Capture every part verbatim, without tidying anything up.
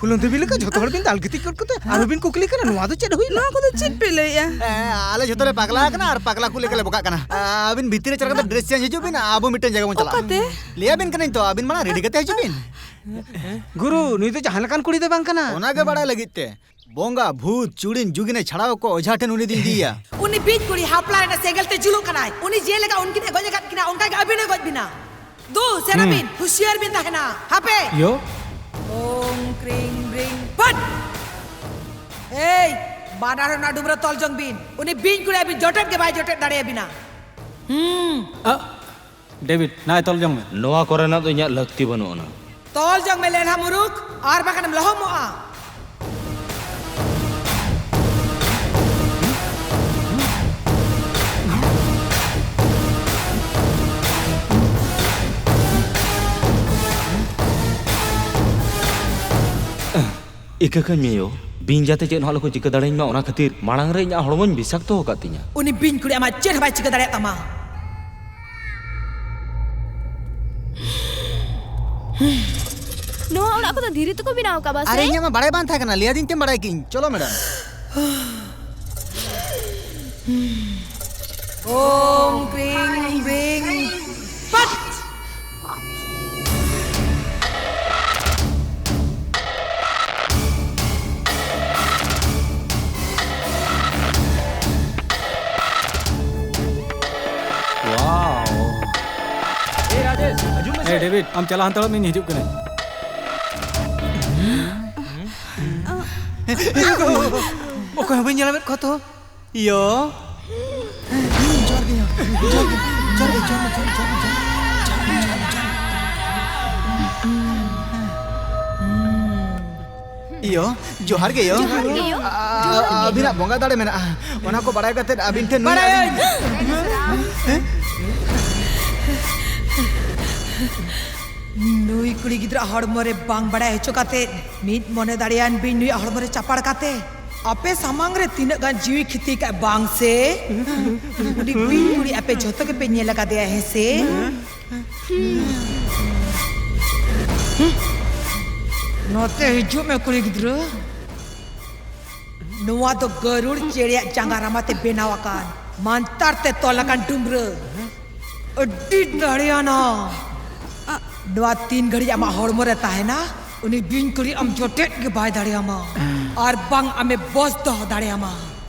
ᱯᱷᱩᱞᱚᱱ ᱫᱮᱵᱤ ᱞᱮᱠᱟ ᱡᱷᱚᱛᱚ ᱦᱚᱲ ᱵᱤᱱ ᱫᱟᱞ ᱜᱤᱛᱤᱡ ᱜᱚᱫ ᱠᱟᱛᱮ ᱟᱨᱦᱚᱸ ᱵᱤᱱ ᱠᱩᱠᱞᱤ ᱠᱟᱱᱟ, ᱱᱚᱣᱟ ᱫᱚ ᱪᱮᱫ ᱦᱩᱭᱱᱟ? ᱱᱚᱣᱟ ᱠᱚᱫᱚ ᱪᱮᱫ ᱯᱮ ᱞᱟᱹᱭᱮᱜᱼᱟ? ᱮ, ᱟᱞᱮ ᱡᱷᱚᱛᱚ ᱞᱮ ᱯᱟᱜᱽᱞᱟ ᱟᱠᱟᱱᱟ ᱟᱨ ᱯᱟᱜᱽᱞᱟ ᱠᱚ ᱞᱮᱠᱟ ᱞᱮ ᱵᱚᱠᱟᱜ ᱠᱟᱱᱟ᱾ ᱟ, ᱟᱹᱵᱤᱱ ᱵᱷᱤᱛᱤᱨ ᱨᱮ ᱪᱟᱞᱟᱣ ᱠᱟᱛᱮ ᱰᱨᱮᱥ ᱪᱮᱧᱡᱽ ᱦᱤᱡᱩᱜ ᱵᱤᱱ, ᱟᱵᱚ ᱢᱤᱫᱴᱮᱱ ᱡᱟᱭᱜᱟ ᱵᱚᱱ ᱪᱟᱞᱟᱜᱼᱟ᱾ ᱚᱠᱟᱛᱮ? ᱞᱟᱹᱭ ᱟᱵᱤᱱ ᱠᱟᱹᱱᱟᱹᱧ ᱛᱚ, ᱟᱹᱵᱤᱱ ᱢᱟᱲᱟᱝ ᱨᱮᱰᱤ ᱠᱟᱛᱮ ᱦᱤᱡᱩᱜ ᱵᱤᱱ᱾ ᱜᱩᱨᱩ, ᱱᱩᱭ ᱫᱚ ᱡᱟᱦᱟᱸ ᱞᱮᱠᱟᱱ ᱠᱩᱲᱤ ᱫᱚ ᱵᱟᱝ ᱠᱟᱱᱟ᱾ ᱚᱱᱟ ᱜᱮ ᱵᱟᱲᱟᱭ ᱞᱟᱹᱜᱤᱫ ᱛᱮ᱾ ᱵᱚᱸᱜᱟ, ᱵᱷᱩᱛ, ᱪᱩᱲᱤᱱ, ᱡᱩᱜᱤᱱᱮ ᱪᱷᱟᱲᱟᱣ ᱠᱚ ᱚᱡᱷᱟ ᱴᱷᱮᱱ ᱩᱱᱤ ᱫᱚᱧ ᱤᱫᱤᱭᱮᱭᱟ᱾ ᱩᱱᱤ ᱵᱤᱧ ᱠᱩᱲᱤ ᱦᱟᱯᱞᱟ ᱨᱮᱱᱟᱜ ᱥᱮᱸᱜᱮᱞ ᱛᱮ ᱡᱩᱞᱩᱜ ᱠᱟᱱᱟᱭ᱾ ᱩᱱᱤ ᱡᱮ ᱞᱮᱠᱟ ᱩᱱᱠᱤᱱ ᱮ ᱜᱚᱡ ᱟᱠᱟᱫ ᱠᱤᱱᱟ, ᱚᱱᱠᱟ ᱜᱮ ᱟᱹᱵᱤᱱ ᱮ ᱜᱚᱡ ᱵᱤᱱᱟ᱾ ᱫᱩ, ᱥᱮᱱᱚᱜ ᱦᱩᱸ᱾ ᱵᱤᱱ, ᱦᱩᱥᱤᱭᱟᱹᱨ ᱵᱤᱱ ᱛᱟᱦᱮᱱᱟ᱾ ᱦᱟᱯᱮ! ᱭᱳ᱾ ᱳᱢ ᱠᱨᱤᱝ ᱵᱨᱤᱝ ᱯᱷᱟᱴ᱾ ᱮᱭ, ᱵᱟᱱᱟᱨ ᱚᱱᱟ ᱰᱩᱢᱨᱟᱹ ᱛᱚᱞ ᱡᱚᱝ ᱵᱤᱱ᱾ ᱩᱱᱤ ᱵᱤᱧ ᱠᱩᱲᱤ ᱟᱹᱵᱤᱱ ᱡᱚᱴᱮᱫ ᱜᱮ ᱵᱟᱭ ᱡᱚᱴᱮᱫ ᱫᱟᱲᱮᱭᱟᱵᱤᱱᱟ᱾ ᱦᱩᱸ᱾ ᱟ, ᱰᱮᱵᱷᱤᱰ, ᱱᱟᱭ ᱛᱚᱞ ᱡᱚᱝ ᱢᱮ᱾ ᱱᱚᱣᱟ ᱠᱚᱨᱮᱱᱟᱜ ᱫᱚ ᱤᱧᱟᱹᱜ ᱞᱟᱹᱠᱛᱤ ᱵᱟᱹᱱᱩᱜ ᱟᱱᱟ᱾ ᱛᱚᱞ ᱡᱚᱝ ᱢᱮ ᱞᱮᱞᱦᱟ ᱢᱩᱨᱩᱠ, ᱟᱨ ᱵᱟᱠᱷᱟᱱᱮᱢ ᱞᱚᱦᱚᱢᱚᱜᱼᱟ᱾ ᱤᱠᱟᱹ ᱠᱟᱹᱧ ᱢᱮ ᱭᱳ, ᱵᱤᱧ ᱡᱟᱛᱮ ᱪᱮᱫ ᱦᱚᱸ ᱟᱞᱚ ᱠᱚ ᱪᱤᱠᱟᱹ ᱫᱟᱲᱮᱭᱟᱹᱧ ᱢᱟ, ᱚᱱᱟ ᱠᱷᱟᱹᱛᱤᱨ ᱢᱟᱲᱟᱝ ᱨᱮ ᱤᱧᱟᱹᱜ ᱦᱚᱲᱢᱚᱧ ᱵᱤᱥᱟᱠᱛᱚ ᱟᱠᱟᱫ ᱛᱤᱧᱟ᱾ ᱩᱱᱤ ᱵᱤᱧ ᱠᱩᱲᱤ ᱟᱢᱟᱜ ᱪᱮᱫ ᱦᱚᱸ ᱵᱟᱭ ᱪᱤᱠᱟᱹ ᱫᱟᱲᱮᱭᱟᱜ ᱛᱟᱢᱟ᱾ ᱱᱚᱣᱟ ᱚᱲᱟᱜ ᱠᱚᱫᱚ ᱫᱷᱤᱨᱤ ᱛᱮᱠᱚ ᱵᱮᱱᱟᱣ ᱟᱠᱟᱫᱟ ᱥᱮ? ᱟᱨᱮ, ᱤᱧᱟᱹᱜ ᱢᱟ ᱵᱟᱲᱟᱭ ᱵᱟᱝ ᱛᱟᱦᱮᱸ ᱠᱟᱱᱟ, ᱞᱟᱹᱭᱟᱫᱤᱧ ᱛᱮᱢ ᱵᱟᱲᱟᱭ ᱠᱤᱧ᱾ ᱪᱚᱞᱚ ᱢᱮᱰᱟᱢ᱾ ᱳᱢ ᱠᱨᱤᱝ ᱵᱨᱤᱝ ᱯᱷᱟᱴ᱾ ᱮ ᱨᱟᱡᱮᱥ, ᱦᱤᱡᱩᱜ ᱢᱮᱥᱮ᱾ ᱮ ᱰᱮᱵᱷᱤᱰ, ᱟᱢ ᱪᱟᱞᱟᱣ ᱦᱟᱛᱟᱲᱚᱜ ᱢᱮ, ᱤᱧ ᱦᱤᱡᱩᱜ ᱠᱟᱹᱱᱟᱹᱧ᱾ ᱚᱠᱚᱭ ᱦᱚᱸ ᱵᱟᱹᱧ ᱧᱮᱞ ᱢᱮᱫ ᱠᱚᱣᱟ ᱛᱚ᱾ ᱭᱳ᱾ ᱡᱚᱦᱟᱨ ᱜᱮ, ᱡᱚᱦᱟᱨ ᱜᱮ, ᱡᱚᱦᱟᱨ ᱜᱮ, ᱡᱚᱦᱟᱨ ᱜᱮ, ᱡᱚᱦᱟᱨ ᱜᱮ, ᱡᱚᱦᱟᱨ ᱜᱮ᱾ ᱭᱳ, ᱡᱚᱦᱟᱨ ᱜᱮ, ᱭᱳ᱾ ᱡᱚᱦᱟᱨ ᱜᱮ, ᱭᱳ᱾ ᱟ-, ᱟ-, ᱟᱹᱵᱤᱱᱟᱜ ᱵᱚᱸᱜᱟ ᱫᱟᱲᱮ ᱢᱮᱱᱟᱜᱼᱟ᱾ ᱚᱱᱟ ᱠᱚ ᱵᱟᱲᱟᱭ ᱠᱟᱛᱮ ᱟᱹᱵᱤᱱ ᱴᱷᱮᱱ ᱱᱩᱭ ᱵᱟᱲᱟᱭᱟᱹᱧ᱾ ᱟᱹᱞᱤᱧ ᱱᱩᱭ ᱠᱩᱲᱤ ᱜᱤᱫᱽᱨᱟᱹ ᱦᱚᱲᱢᱚ ᱨᱮ ᱵᱟᱝ ᱵᱟᱲᱟᱭ ᱦᱚᱪᱚ ᱠᱟᱛᱮ, ᱢᱤᱫ ᱢᱚᱱᱮ ᱫᱟᱲᱮᱭᱟᱱ ᱵᱤᱧ ᱱᱩᱭᱟᱜ ᱦᱚᱲᱢᱚ ᱨᱮ ᱪᱟᱯᱟᱲ ᱠᱟᱛᱮ, ᱟᱯᱮ ᱥᱟᱢᱟᱝ ᱨᱮ ᱛᱤᱱᱟᱹᱜ ᱜᱟᱱ ᱡᱤᱣᱤ ᱠᱷᱤᱛᱤ ᱠᱟᱜ ᱵᱟᱝ ᱥᱮ? ᱩᱱᱤ ᱵᱤᱧ ᱠᱩᱲᱤ ᱟᱯᱮ ᱡᱷᱚᱛᱚ ᱜᱮᱯᱮ ᱧᱮᱞ ᱟᱠᱟᱫᱮᱭᱟ, ᱦᱮᱸ ᱥᱮ? ᱱᱚᱛᱮ ᱦᱤᱡᱩᱜ ᱢᱮ, ᱠᱩᱲᱤ ᱜᱤᱫᱽᱨᱟᱹ᱾ ᱱᱚᱣᱟ ᱫᱚ ᱜᱟᱹᱨᱩᱲ ᱪᱮᱬᱮᱭᱟᱜ ᱡᱟᱸᱜᱟ ᱨᱟᱢᱟ ᱛᱮ ᱵᱮᱱᱟᱣ ᱟᱠᱟᱱ, ᱢᱟᱱᱛᱟᱨ ᱛᱮ ᱛᱚᱞ ᱟᱠᱟᱱ ᱰᱩᱢᱨᱟᱹ᱾ ᱟᱹᱰᱤ ᱫᱟᱲᱮᱭᱟᱱᱟ᱾ ᱱᱚᱣᱟ ᱛᱤᱱ ᱜᱷᱟᱹᱲᱤᱡ ᱟᱢᱟᱜ ᱦᱚᱲᱢᱚ ᱨᱮ ᱛᱟᱦᱮᱱᱟ, ᱩᱱᱤ ᱵᱤᱧ ᱠᱩᱲᱤ ᱟᱢ ᱡᱚᱴᱮᱫ ᱜᱮ ᱵᱟᱭ ᱫᱟᱲᱮᱭᱟᱢᱟ᱾ ᱟᱨ ᱵᱟᱝ ᱟᱢᱮ ᱵᱚᱥ ᱫᱚᱦᱚ ᱫᱟᱲᱮᱭᱟᱢᱟ᱾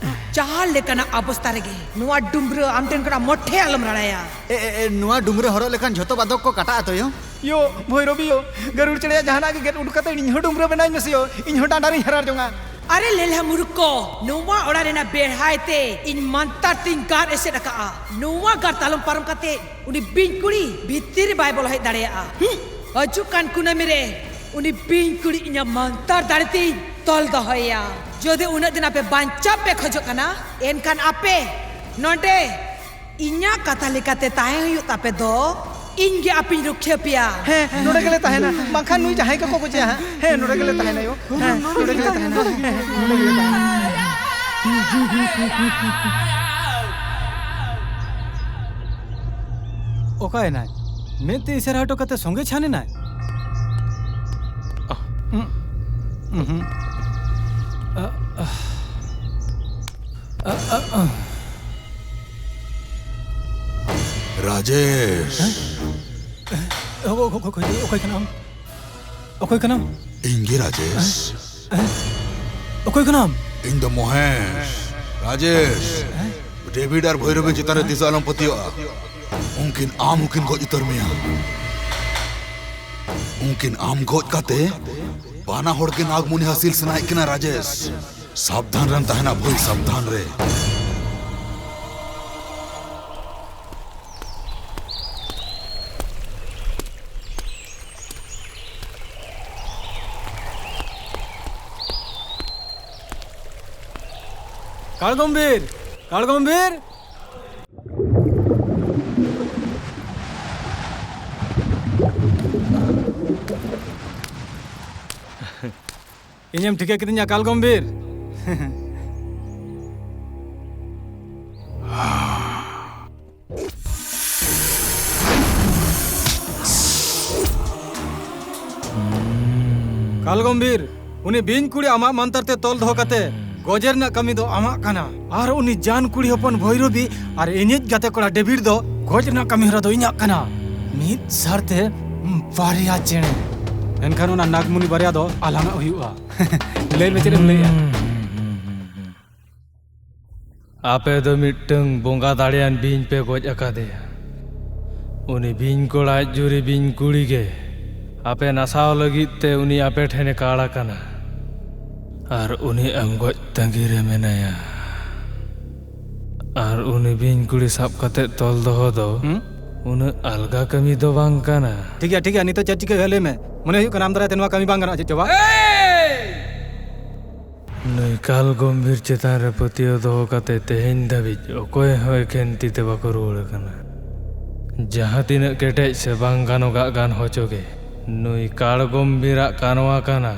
ᱡᱟᱦᱟᱸ ᱞᱮᱠᱟᱱᱟᱜ ᱚᱵᱚᱥᱛᱟ ᱨᱮᱜᱮ ᱱᱚᱣᱟ ᱰᱩᱢᱨᱟᱹ ᱟᱢ ᱴᱷᱮᱱ ᱠᱷᱚᱱᱟᱜ ᱢᱚᱴᱷᱮ ᱟᱞᱚᱢ ᱨᱟᱲᱟᱭᱟ᱾ ᱮ, ᱮ, ᱮ, ᱱᱚᱣᱟ ᱰᱩᱢᱨᱟᱹ ᱦᱚᱨᱚᱜ ᱞᱮᱠᱷᱟᱱ ᱡᱷᱚᱛᱚ ᱵᱟᱫᱷᱚᱠ ᱠᱚ ᱠᱟᱴᱟᱜᱼᱟ ᱛᱚᱭᱚ᱾ ᱭᱳ, ᱵᱷᱳᱭᱨᱚᱵᱤ ᱭᱳ, ᱜᱟᱹᱨᱩᱲ ᱪᱮᱬᱮᱭᱟᱜ ᱡᱟᱦᱟᱱᱟᱜ ᱜᱮ ᱜᱮᱫ ᱩᱰᱩᱠ ᱠᱟᱛᱮ ᱤᱧ ᱦᱚᱸ ᱰᱩᱢᱨᱟᱹ ᱵᱮᱱᱟᱣᱤᱧ ᱢᱮᱥᱮ ᱭᱳ, ᱤᱧ ᱦᱚᱸ ᱰᱟᱸᱰᱟ ᱨᱤᱧ ᱦᱟᱨᱟᱲ ᱡᱚᱝᱟ᱾ ᱟᱨᱮ ᱞᱮᱞᱦᱟ ᱢᱩᱨᱩᱠᱷ ᱠᱚ, ᱱᱚᱣᱟ ᱚᱲᱟᱜ ᱨᱮᱱᱟᱜ ᱵᱮᱲᱦᱟᱭ ᱛᱮ ᱤᱧ ᱢᱟᱱᱛᱟᱨ ᱛᱤᱧ ᱜᱟᱨ ᱮᱥᱮᱫ ᱟᱠᱟᱜᱼᱟ᱾ ᱱᱚᱣᱟ ᱜᱟᱨ ᱛᱟᱞᱚᱢ ᱯᱟᱨᱚᱢ ᱠᱟᱛᱮ ᱩᱱᱤ ᱵᱤᱧ ᱠᱩᱲᱤ ᱵᱷᱤᱛᱤᱨ ᱨᱮ ᱵᱟᱭ ᱵᱚᱞᱚ ᱦᱮᱡ ᱫᱟᱲᱮᱭᱟᱜᱼᱟ᱾ ᱦᱩᱸ, ᱦᱤᱡᱩᱜ ᱠᱟᱱ ᱠᱩᱱᱟᱹᱢᱤ ᱨᱮ ᱩᱱᱤ ᱵᱤᱧ ᱠᱩᱲᱤ ᱤᱧᱟᱹᱜ ᱢᱟᱱᱛᱟᱨ ᱫᱟᱲᱮ ᱛᱤᱧ ᱛᱚᱞ ᱫᱚᱦᱚᱭᱮᱭᱟ᱾ ᱡᱩᱫᱤ ᱩᱱᱟᱹᱜ ᱫᱤᱱ ᱟᱯᱮ ᱵᱟᱧᱪᱟᱣ ᱯᱮ ᱠᱷᱚᱡᱚᱜ ᱠᱟᱱᱟ, ᱮᱱᱠᱷᱟᱱ ᱟᱯᱮ ᱱᱚᱰᱮ ᱤᱧᱟᱹᱜ ᱠᱟᱛᱷᱟ ᱞᱮᱠᱟᱛᱮ ᱛᱟᱦᱮᱸ ᱦᱩᱭᱩᱜ ᱛᱟᱯᱮ ᱫᱚ᱾ ᱤᱧ ᱜᱮ ᱟᱯᱮᱧ ᱨᱩᱠᱷᱤᱭᱟᱹ ᱯᱮᱭᱟ᱾ ᱦᱮᱸ, ᱱᱚᱰᱮ ᱜᱮᱞᱮ ᱛᱟᱦᱮᱱᱟ, ᱵᱟᱝᱠᱷᱟᱱ ᱱᱩᱭ ᱡᱟᱦᱟᱸᱭ ᱠᱚᱠᱚ ᱜᱚᱡᱮᱭᱟ ᱦᱟᱸᱜ᱾ ᱦᱮᱸ, ᱱᱚᱰᱮ ᱜᱮᱞᱮ ᱛᱟᱦᱮᱱᱟ ᱭᱳ᱾ ᱦᱮᱸ, ᱱᱚᱰᱮ ᱜᱮᱞᱮ ᱛᱟᱦᱮᱱᱟ᱾ ᱦᱮᱸ, ᱱᱚᱰᱮ ᱜᱮᱞᱮ ᱛᱟᱦᱮᱱᱟ᱾ ᱚᱠᱟᱭᱮᱱᱟᱭ? ᱢᱮᱫ ᱛᱮ ᱤᱥᱟᱹᱨᱟ ᱦᱚᱴᱚ ᱠᱟᱛᱮ ᱥᱚᱸᱜᱮ ᱪᱷᱟᱱ ᱮᱱᱟᱭ᱾ ᱩᱸ, ᱩᱸᱦᱩᱸ᱾ ᱟ, ᱟ᱾ ᱟ, ᱟ, ᱟ᱾ ᱨᱟᱡᱮᱥ᱾ ᱦᱮᱸ? ᱚ, ᱚ, ᱚ, ᱚᱠᱚᱭ, ᱚᱠᱚᱭ ᱠᱟᱱᱟᱢ? ᱚᱠᱚᱭ ᱠᱟᱱᱟᱢ? ᱤᱧ ᱜᱮ ᱨᱟᱡᱮᱥ᱾ ᱦᱮᱸ? ᱚᱠᱚᱭ ᱠᱟᱱᱟᱢ? ᱤᱧ ᱫᱚ ᱢᱚᱦᱮᱥ᱾ ᱨᱟᱡᱮᱥ᱾ ᱦᱮᱸ? ᱰᱮᱵᱷᱤᱰ ᱟᱨ ᱵᱷᱳᱭᱨᱚᱵᱤ ᱪᱮᱛᱟᱱ ᱨᱮ ᱛᱤᱥ ᱦᱚᱸ ᱟᱞᱚᱢ ᱯᱟᱹᱛᱭᱟᱹᱜᱼᱟ᱾ ᱩᱱᱠᱤᱱ ᱟᱢ ᱦᱚᱸᱠᱤᱱ ᱜᱚᱡ ᱩᱛᱟᱹᱨ ᱢᱮᱭᱟ᱾ ᱩᱱᱠᱤᱱ ᱟᱢ ᱜᱚᱡ ᱠᱟᱛᱮ ᱵᱟᱱᱟ ᱦᱚᱲ ᱜᱮ ᱱᱟᱜᱽᱢᱚᱱᱤ ᱦᱟᱹᱥᱤᱞ ᱥᱟᱱᱟᱭᱮᱫ ᱠᱤᱱᱟ ᱨᱟᱡᱮᱥ᱾ ᱥᱟᱵᱫᱷᱟᱱ ᱨᱮᱢ ᱛᱟᱦᱮᱱᱟ ᱵᱷᱟᱹᱭ, ᱥᱟᱵᱫᱷᱟᱱ ᱨᱮ᱾ ᱠᱟᱲᱜᱚᱢᱵᱤᱨ! ᱠᱟᱲᱜᱚᱢᱵᱤᱨ! ᱤᱧᱮᱢ ᱴᱷᱤᱠᱟᱹ ᱠᱤᱫᱤᱧᱟ, ᱠᱟᱞ ᱜᱚᱢᱵᱷᱤᱨ? ᱠᱟᱞ ᱜᱚᱢᱵᱷᱤᱨ, ᱩᱱᱤ ᱵᱤᱧ ᱠᱩᱲᱤ ᱟᱢᱟᱜ ᱢᱟᱱᱛᱟᱨ ᱛᱮ ᱛᱚᱞ ᱫᱚᱦᱚ ᱠᱟᱛᱮ ᱜᱚᱡᱮ ᱨᱮᱱᱟᱜ ᱠᱟᱹᱢᱤ ᱫᱚ ᱟᱢᱟᱜ ᱠᱟᱱᱟ᱾ ᱟᱨ ᱩᱱᱤ ᱡᱟᱱ ᱠᱩᱲᱤ ᱦᱚᱯᱚᱱ ᱵᱷᱳᱭᱨᱚᱵᱤ ᱟᱨ ᱤᱧᱤᱡ ᱜᱟᱛᱮ ᱠᱚᱲᱟ ᱰᱮᱵᱷᱤᱰ ᱫᱚ ᱜᱚᱡ ᱨᱮᱱᱟᱜ ᱠᱟᱹᱢᱤ ᱦᱚᱨᱟ ᱫᱚ ᱤᱧᱟᱹᱜ ᱠᱟᱱᱟ᱾ ᱢᱤᱫ ᱥᱟᱨᱛᱮ ᱵᱟᱨᱭᱟ ᱪᱮᱬᱮ᱾ ᱮᱱᱠᱷᱟᱱ ᱚᱱᱟ ᱱᱟᱜᱽᱢᱩᱱᱤ ᱵᱟᱨᱭᱟ ᱫᱚ ᱟᱞᱟᱝᱟᱜ ᱦᱩᱭᱩᱜᱼᱟ᱾ ᱞᱟᱹᱭ ᱢᱮ, ᱪᱮᱫ ᱮᱢ ᱞᱟᱹᱭᱮᱜᱼᱟ? ᱟᱯᱮ ᱫᱚ ᱢᱤᱫᱴᱟᱝ ᱵᱚᱸᱜᱟ ᱫᱟᱲᱮᱭᱟᱱ ᱵᱤᱧ ᱯᱮ ᱜᱚᱡ ᱟᱠᱟᱫᱮᱭᱟ᱾ ᱩᱱᱤ ᱵᱤᱧ ᱠᱚᱲᱟ ᱟᱡ ᱡᱩᱨᱤ ᱵᱤᱧ ᱠᱩᱲᱤ ᱜᱮ ᱟᱯᱮ ᱱᱟᱥᱟᱣ ᱞᱟᱹᱜᱤᱫ ᱛᱮ ᱩᱱᱤ ᱟᱯᱮ ᱴᱷᱮᱱᱮ ᱠᱟᱲ ᱟᱠᱟᱱᱟ᱾ ᱟᱨ ᱩᱱᱤ ᱟᱢ ᱜᱚᱡ ᱛᱟᱺᱜᱤ ᱨᱮ ᱢᱮᱱᱟᱭᱟ᱾ ᱟᱨ ᱩᱱᱤ ᱵᱤᱧ ᱠᱩᱲᱤ ᱥᱟᱵ ᱠᱟᱛᱮ ᱛᱚᱞ ᱫᱚᱦᱚ ᱫᱚ ᱦᱩᱸ? ᱩᱱᱟᱹᱜ ᱟᱞᱜᱟ ᱠᱟᱹᱢᱤ ᱫᱚ ᱵᱟᱝ ᱠᱟᱱᱟ᱾ ᱴᱷᱤᱠ ᱜᱮᱭᱟ, ᱴᱷᱤᱠ ᱜᱮᱭᱟ, ᱱᱤᱛᱚᱜ ᱪᱮᱫ ᱪᱤᱠᱟᱹ ᱦᱩᱭᱩᱜᱼᱟ ᱞᱟᱹᱭ ᱢᱮ᱾ ᱢᱚᱱᱮ ᱦᱩᱭᱩᱜ ᱠᱟᱱᱟ ᱟᱢ ᱫᱟᱨᱟᱭ ᱛᱮ ᱱᱚᱣᱟ ᱠᱟᱹᱢᱤ ᱵᱟᱝ ᱜᱟᱱᱚᱜᱼᱟ, ᱪᱮᱫ ᱪᱚ ᱵᱟᱝ? ᱱᱩᱭ ᱠᱟᱞ ᱜᱚᱢᱵᱷᱤᱨ ᱪᱮᱛᱟᱱ ᱨᱮ ᱯᱟᱹᱛᱭᱟᱹᱣ ᱫᱚᱦᱚ ᱠᱟᱛᱮ ᱛᱮᱦᱮᱧ ᱫᱷᱟᱹᱵᱤᱡ ᱚᱠᱚᱭ ᱦᱚᱸ ᱮᱠᱷᱮᱱ ᱛᱤ ᱛᱮ ᱵᱟᱠᱚ ᱨᱩᱣᱟᱹᱲ ᱟᱠᱟᱱᱟ᱾ ᱡᱟᱦᱟᱸ ᱛᱤᱱᱟᱹᱜ ᱠᱮᱴᱮᱡ ᱥᱮ ᱵᱟᱝ ᱜᱟᱱᱚᱜᱟᱜ ᱜᱟᱱ ᱦᱚᱪᱚ ᱜᱮ, ᱱᱩᱭ ᱠᱟᱲ ᱜᱚᱢᱵᱷᱤᱨᱟᱜ ᱠᱟᱱᱣᱟ ᱠᱟᱱᱟ᱾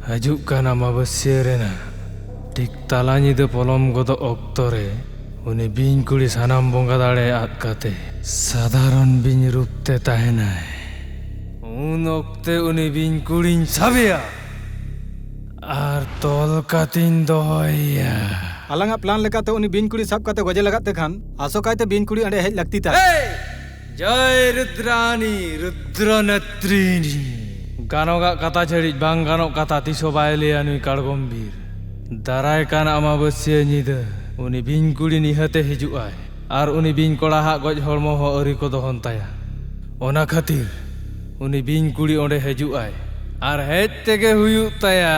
ᱦᱤᱡᱩᱜ ᱠᱟᱱ ᱟᱢᱟᱵᱟᱹᱥᱭᱟᱹ ᱨᱮᱱᱟᱜ ᱴᱷᱤᱠ ᱛᱟᱞᱟ ᱧᱤᱫᱟᱹ ᱯᱚᱞᱚᱢ ᱜᱚᱫᱚᱜ ᱚᱠᱛᱚ ᱨᱮ ᱩᱱᱤ ᱵᱤᱧ ᱠᱩᱲᱤ ᱥᱟᱱᱟᱢ ᱵᱚᱸᱜᱟ ᱫᱟᱲᱮ ᱟᱫ ᱠᱟᱛᱮ ᱥᱟᱫᱷᱟᱨᱚᱱ ᱵᱤᱧ ᱨᱩᱯ ᱛᱮ ᱛᱟᱦᱮᱱᱟᱭ᱾ ᱩᱱ ᱚᱠᱛᱮ ᱩᱱᱤ ᱵᱤᱧ ᱠᱩᱲᱤᱧ ᱥᱟᱵᱮᱭᱟ ᱟᱨ ᱛᱚᱞ ᱠᱟᱛᱮᱧ ᱫᱚᱦᱚᱭᱮᱭᱟ᱾ ᱟᱞᱟᱝᱟᱜ ᱯᱞᱟᱱ ᱞᱮᱠᱟᱛᱮ ᱩᱱᱤ ᱵᱤᱧ ᱠᱩᱲᱤ ᱥᱟᱵ ᱠᱟᱛᱮ ᱜᱚᱡᱮ ᱞᱟᱜᱟᱜ ᱛᱮ ᱠᱷᱟᱱ ᱟᱥᱚᱠᱟᱭᱛᱮ ᱵᱤᱧ ᱠᱩᱲᱤ ᱚᱸᱰᱮ ᱦᱮᱡ ᱞᱟᱹᱠᱛᱤ ᱛᱟᱭ᱾ ᱮᱭ! ᱡᱚᱭ ᱨᱩᱫᱽᱨᱟᱱᱤ ᱨᱩᱫᱽᱨᱚ ᱱᱮᱛᱨᱤᱱᱤ᱾ ᱜᱟᱱᱚᱜᱟᱜ ᱠᱟᱛᱷᱟ ᱪᱷᱟᱹᱲᱤᱡ ᱵᱟᱝ ᱜᱟᱱᱚᱜ ᱠᱟᱛᱷᱟ ᱛᱤᱥ ᱦᱚᱸ ᱵᱟᱭ ᱞᱟᱹᱭᱟ ᱱᱩᱭ ᱠᱟᱲᱜᱚᱢᱵᱷᱤᱨ᱾ ᱫᱟᱨᱟᱭ ᱠᱟᱱ ᱟᱢᱟᱵᱟᱹᱥᱭᱟᱹ ᱧᱤᱫᱟᱹ ᱩᱱᱤ ᱵᱤᱧ ᱠᱩᱲᱤ ᱱᱤᱦᱟᱹᱛᱮ ᱦᱤᱡᱩᱜᱼᱟᱭ᱾ ᱟᱨ ᱩᱱᱤ ᱵᱤᱧ ᱠᱚᱲᱟ ᱦᱟᱜ ᱜᱚᱡ ᱦᱚᱲᱢᱚ ᱦᱚᱸ ᱟᱹᱣᱨᱤ ᱠᱚ ᱫᱚᱦᱚᱱ ᱛᱟᱭᱟ᱾ ᱚᱱᱟ ᱠᱷᱟᱹᱛᱤᱨ ᱩᱱᱤ ᱵᱤᱧ ᱠᱩᱲᱤ ᱚᱸᱰᱮ ᱦᱤᱡᱩᱜᱼᱟᱭ ᱟᱨ ᱦᱮᱡ ᱛᱮᱜᱮ ᱦᱩᱭᱩᱜ ᱛᱟᱭᱟ᱾